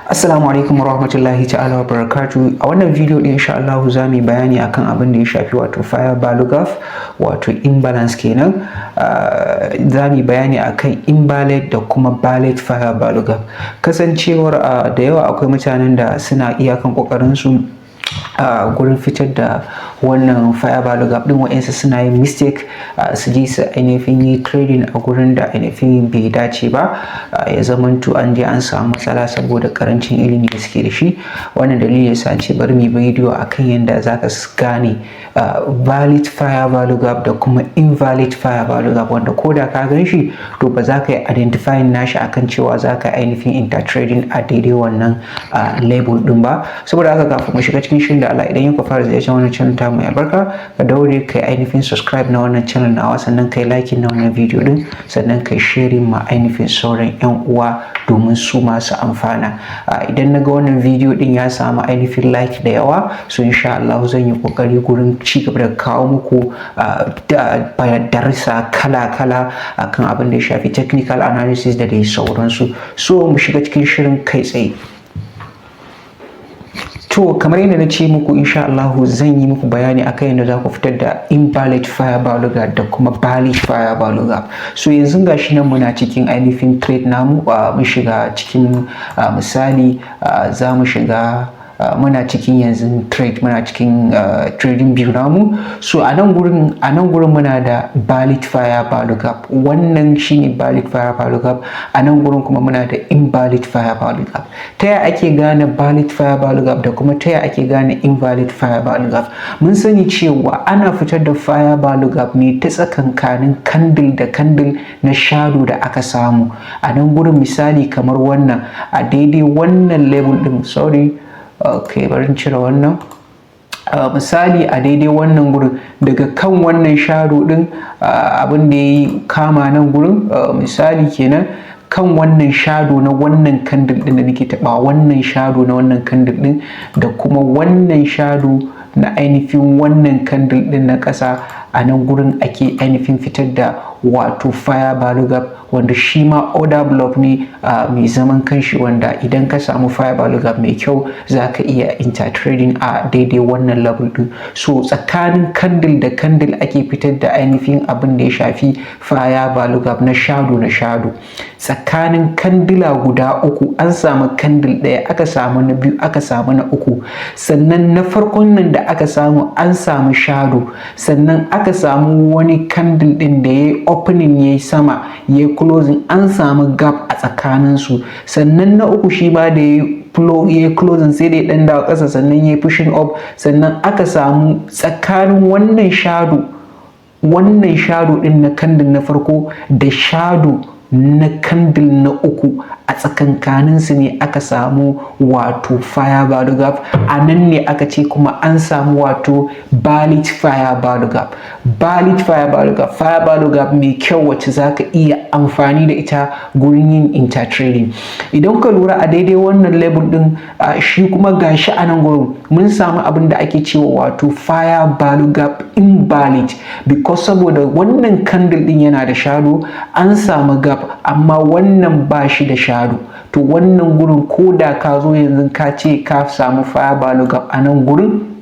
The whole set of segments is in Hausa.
Assalamu alaikum warahmatullahi ta'ala wa barakatu. A wannan video din, insha Allah, za mu yi bayani akan abin da ya shafi wato fair value gap, wato imbalance kenan. Za mu yi bayani akan invalid da kuma valid fair value gap. Kasancewar da yawa akwai mutanen da suna iyakan kokarin su a gurin fitar da wannan fair value gap din, wa'insu suna yin mistake, su je su ainihin yi trading a gurin da ainihin bai dace ba, ya zamanto an je an samu matsala saboda karancin ilimi da suke da shi. Wannan dalili yasa ce bari mu yi bidiyo akan yadda zaka gane valid fair value gap da kuma invalid fair value gap, wanda ko da ka gan shi, to ba za ka yi identifying nashi akan cewa za ka ainihin enter trading a daidai wannan level din ba. Saboda haka, kafin mu shiga cikin shirin, da Allah idan ka fara ziyartar wannan channel ta mai albarka, ka daure kai ainihin subscribe na wannan channel nawa, sannan kai like na wannan video din, sannan kai sharing ma ainihin sauran yan uwa domin su masu amfana. Idan na ga wannan video din ya samu ainihin like da yawa, so insha Allah zan yi kokari gurin ci gaba da kawo muku darussa kala-kala akan abin da ya shafi technical analysis da dai sauransu. So mu shiga cikin shirin kai tsaye. To, kamar yadda na ce muku, insha Allah zan yi muku bayani akan yadda za ku fitar da invalid fair value gap da kuma valid fair value gap. So yanzu gashi nan muna cikin ainihin trade namu, mun shiga cikin, misali, za mu shiga, muna cikin yanzu trade, muna cikin trading view namu. So a nan gurin muna da valid fair value gap, wannan shine valid fair value gap. A nan gurin kuma muna da invalid fair value gap. Ta ya ake gane valid fair value gap da kuma ta ya ake gane invalid fair value gap? Mun sani cewa ana fitar da fair value gap ne ta tsakankanin candle da candle na shadow da aka samu a nan gurin. Misali, kamar wannan, a daidai wannan level din, sorry, ok, bari cire wannan. Misali, a daidai wannan gurin, daga kan wannan shadow din, abin da ya yi kama nan gurin, misali kenan, kan wannan shadow na wannan candle din da nake taba, wannan shadow na wannan candle din da kuma wannan shadow na ainihin wannan candle din na ƙasa, a nan gurin ake ainihin fitar da wato fair value gap, wanda shi ma order block ne mai zaman kanshi, wanda idan ka samu fair value gap mai kyau, za ka iya enter trading a daidai wannan level din. So tsakanin candle da candle ake fitar da ainihin abin da ya shafi fair value gap na shadow na shadow. Tsakanin kandila guda uku, an samu candle ɗaya, aka samu na biyu, aka samu na uku, sannan na farkon nan da aka samu, an samu shadow, sannan aka samu wani candle ɗin da ya yi opening, ya yi sama, ya yi closing, an samu gap a tsakaninsu. Sannan na uku shi ma da ya yi closing, sai da ya ɗan dawo ƙasa, sannan ya yi pushing up, sannan aka samu tsakanin wannan shadow ɗin na candle na farko da shadow na candle na uku, a tsakankaninsu ne aka samu wato fair value gap. A nan ne aka ce kuma an samu wato valid fair value gap, valid fair value gap, fair value gap mai kyau wacce za ka iya amfani da ita gurin yin enter trading. Idan ka lura a daidai wannan level din, shi kuma gashi a nan gurin mun samu abin da ake cewa wato fair value gap invalid, because saboda wannan candle din yana da shadow, an samu gap, amma wannan ba shi da shadow. To wannan gurin, ko da ka zo yanzu ka ce ka samu fair value gap a nan gurin,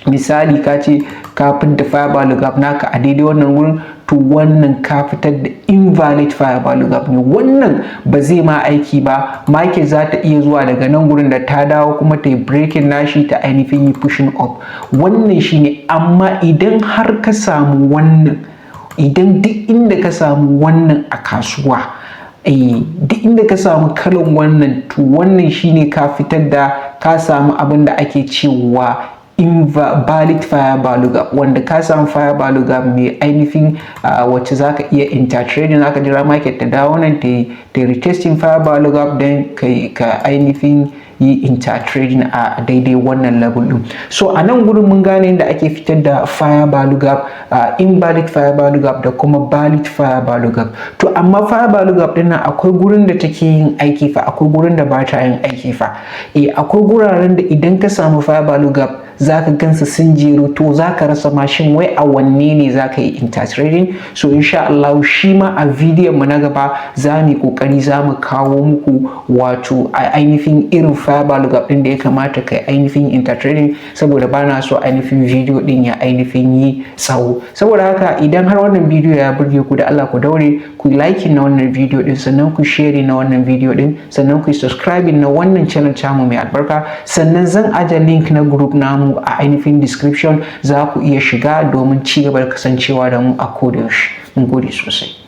misali ka ce ka fidda fair value gap naka a daidai wannan gurin, to wannan ka fitar da invalid fair value gap ne. Wannan ba zai ma aiki ba. Market za ta iya zuwa daga nan gurin, da ta dawo kuma ta yi breaking nashi, ta ainihin yi pushing up. Wannan shine. Amma idan har ka samu wannan, idan duk inda ka samu wannan a kasuwa, duk inda ka samu kalan wannan, to wannan shine ka fitar da, ka samu abin da ake cewa invalid fair value gap, wanda ka samu fair value gap mai ainihin wacce zaka iya enter trading. Zaka jira market ta dawo nan ta retesting fair value gap, then ka ainihin yi yi enter trading a daidai wannan level din. So a nan gurin mun gane yadda ake fitar da fair value gap, invalid fair value gap da kuma valid fair value gap. To amma fair value gap din nan, akwai gurin da take yin aiki fa, akwai gurin da ba ta yin aiki fa. Eh, akwai guraren da idan ka samu fair value gap zaka gansu sun jeru, to zaka rasa mashin wai a wanne ne zaka yi enter trading. So insha Allah shi ma a bidiyon mu na gaba za mu yi kokari za mu kawo muku wato a ainihin irin fair value gap din da ya kamata kai ainihin enter trading, saboda ba na so ainihin bidiyo din ya ainihin yi tsawo. Saboda haka idan har wannan bidiyo ya burge ku, da Allah ku daure ku yi like na wannan bidiyo din, sannan ku share na wannan bidiyo din, sannan ku yi subscribing na wannan channel tamu mai albarka. Sannan zan aje link na group namu a ainihin description, za ku iya shiga domin ci gaba da kasancewa da mu a kodayaushe. Mun gode sosai.